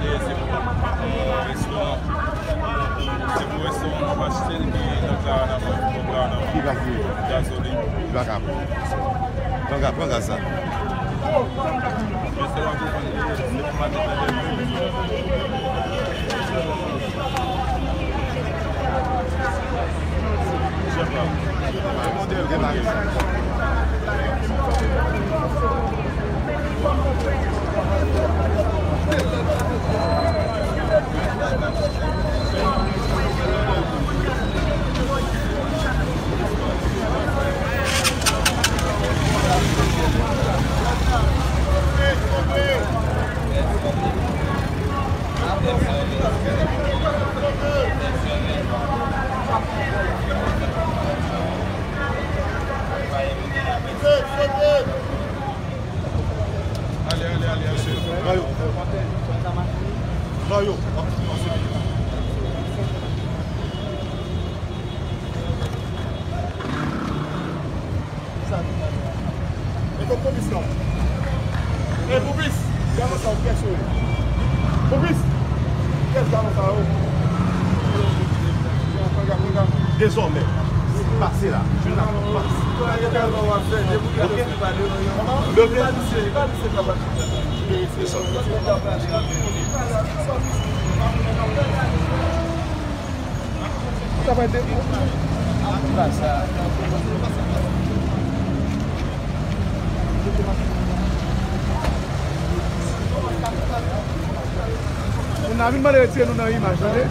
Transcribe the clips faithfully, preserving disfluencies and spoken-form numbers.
Se pou, se pou restoran. Se pou restoran m ap achte l, ki nan Karanama, pou Karanama. Ki gaz li ye? Gazolin. Li pa ka pran. Pran gaz, pran gaz sa. Restoran ki konn li, se pou maten. Ale, ale, ale, ale. Pran yo. Pran yo. E kot Poupis lan? E Poupis! Galon sa yo, pyès yo ye? Poupis! Pyès galon sa yo? Dezòmè, pase la. Pase. Ok. Depi Moun nan vin mande retire nou nan imaj, tande?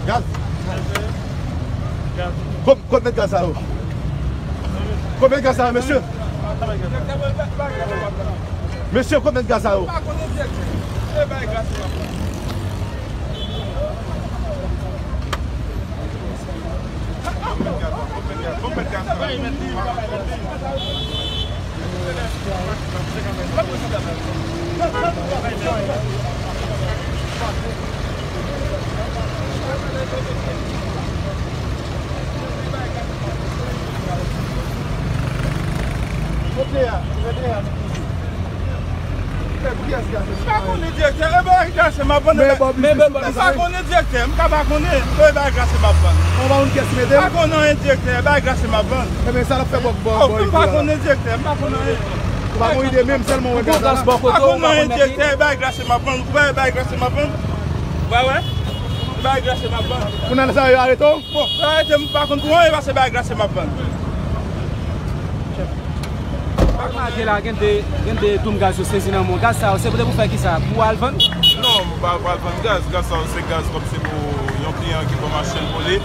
Gaz. Kot, kot mèt gaz sa yo? Kot mèt gaz sa yo, mesye? Mesye, kot mèt gaz sa yo? Kote a? Kote a? Pou kiyès gaz? M pa konnen direktè, e bagay gaz se m ap vann. Men, men, men, m pa konnen direktè, m ka pa konnen, e bagay gaz se m ap vann. Ou pa konn kiyès ki mete l? M pa konnen anyen direktè, e bagay gaz se m ap vann. Enben sa l ap fè bòk bò. Oh, m pa konnen direktè, m pa konnen anyen. Ou pa gon ide menm, sèlman wè gaz la. M pa konnen anyen direktè, e bagay gaz se m ap vann. Ou wè e bagay gaz se m ap vann? Ou pa wè? E bagay gaz se m ap vann. Kounye a sa yo arete w? Bon, yo arete m, m pa konn pou anyen, paske bagay gaz se m ap vann. Malgre la, gen de, gen de doum gaz yo sezi nan men w. Gaz sa yo, se pou, te pou fè kisa? Pou al vann? Non, m pa pral vann gaz. Gaz sa yo, se gaz kòm se pou yon kliyan ki ban m achte l pou li.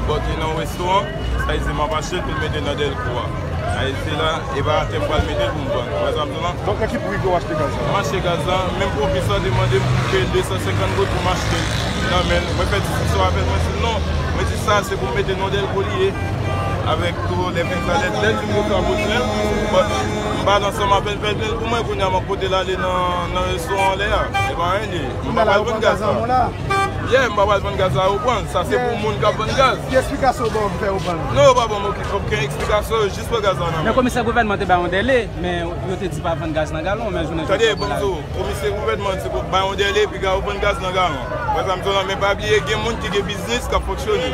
But li nan yon restoran, sa vle di m ap achte l pou l mete nan dèlko a. Sa vle di la, e pa atè m pral mete l pou m vann. Ou wè sa m di w la? Donk, nan ki pri ke w achte gaz la? M achte gaz la, menm pwovens lan te mande m ke de san senkant goud pou m achte l nan men l. Mwen fè diskisyon avè l, mwen di l non. Mwen di sa, se pou m mete nan dèlko li ye. Avèk tou lè fèk sa, lè, lè di m konsa pou l plen, but m pa t ansanm avè l, fè l plen l pou mwen, kounye a m ap pote l ale nan, nan restoran anlè a. Se pa anyen li ye. M pa pral vann gaz la. Yeah, m pa pral vann gaz la, ou konprann? Sa se pou moun k ap vann gaz. Ki eksplikasyon yo ba w ki fè yo vann? Non, yo pa ban m okenn, okenn eksplikasyon, yo jis pran gaz la nan men. Men komisè gouvènman te ba yon dèle, men yo te di pa vann gaz nan galon, men jounen jodi a, tande, bon, bon, la, komisè gouvènman di ba yon dèle, piga yo vann gaz nan galon. Wè sa m di w la, men pa bliye, gen moun ki gen biznis k ap fonksyone.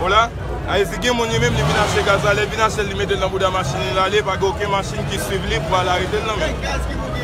Ou la? Ayiti gen moun li menm, li vin achte gaz la, lè l vin achte l, li mete l nan bouda machin li, l ale, pa gen okenn machin ki swiv li pou al arete l nan men l.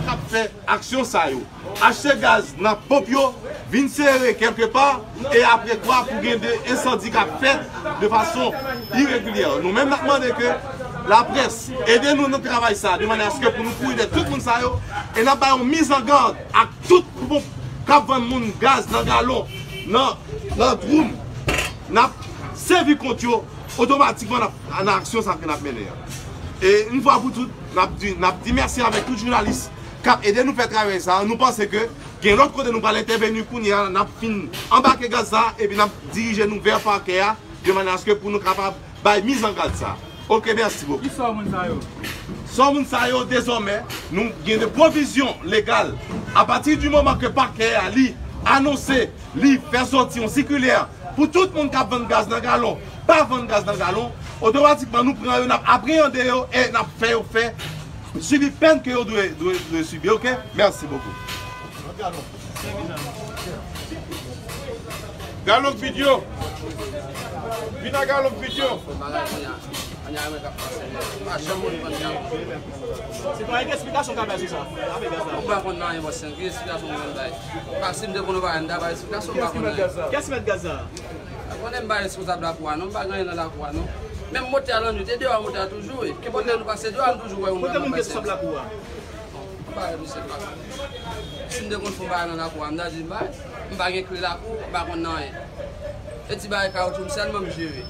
k ap fè aksyon sa yo, achte gaz nan ponp yo, vin sere kèlke pa, e apre kwa pou gen de ensandi k ap fèt de fason iregilyè. Nou menm n ap mande ke laprès ede nou nan travay sa, de manyè aske pou nou kouri dèyè tout moun sa yo, e n ap bay yon mizangad ak tout ponp k ap vann moun gaz nan galon, nan, nan dwoum, n ap sèvi kont yo otomatikman nan, nan aksyon sa ke n ap mennen an. E yon fwa pou tout, n ap di, n ap di mèsi avèk tout jounalis k ap ede nou fè travay sa. Nou panse ke gen lòt kote nou pral entèveni kounye a, n ap fin anbake gaz sa, epi n ap dirije nou vè pakè a, de manyè aske pou nou kapab bay mizangad sa. Ok, mèsi bokou. Ki sò moun sa yo? Sò moun sa yo, dezòmè, nou gen de pwovizyon legal. Apati di moman ke pakè a li anonse, li fè sòti yon sikilè pou tout moun k ap vann gaz nan galon, pa vann gaz nan galon, otomatikman nou pran yo, n ap apreyande yo e n ap fè yo fè sibi pèn ke yo dwe, dwe, dwe sibi, ok? Mèsi bokou. Galon k vid yo. Vin a galon k vid yo. Sitwayen, ki esplikasyon w ka bay sou sa? Afè gaz la. Mwen pa konn anyen, bòs, ki esplikasyon mwen bay? Paske si m te konn yon bagay, m ta bay esplikasyon, m pa konn anyen. Kiyès ki mèt gaz la? Konnen m pa responsab lakou a non, m pa gen anyen nan lakou a non. Menm motè a lannwit, e deyò motè a toujou ye. Kenpòt lè nou pase deyò a, nou toujou wè yon moun ap pase. Kote moun ki responsab lakou a? M pa wè misye pase. Si m te konn fè yon bagay nan lakou a, m ta di m bay. M pa gen kle lakou, m pa konn anyen. E ti bagay kawotchou m sèlman m jere.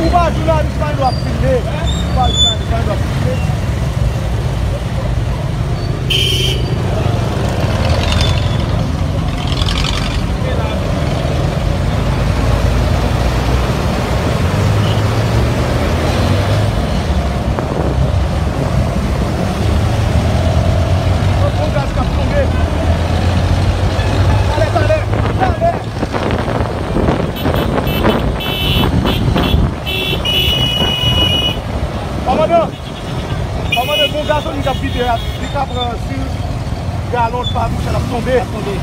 Ou pa jounalis, pa gen dwa ap filme. Ou pa jounalis, pa gen dwa ap filme. Yon gwo gaz k ap tonbe. Talè, talè, talè. Kòmandan, kòmandan, gon gazolin k ap vide a, li ka pran sis galon pa michè l ap tonbe. Ap tonbe.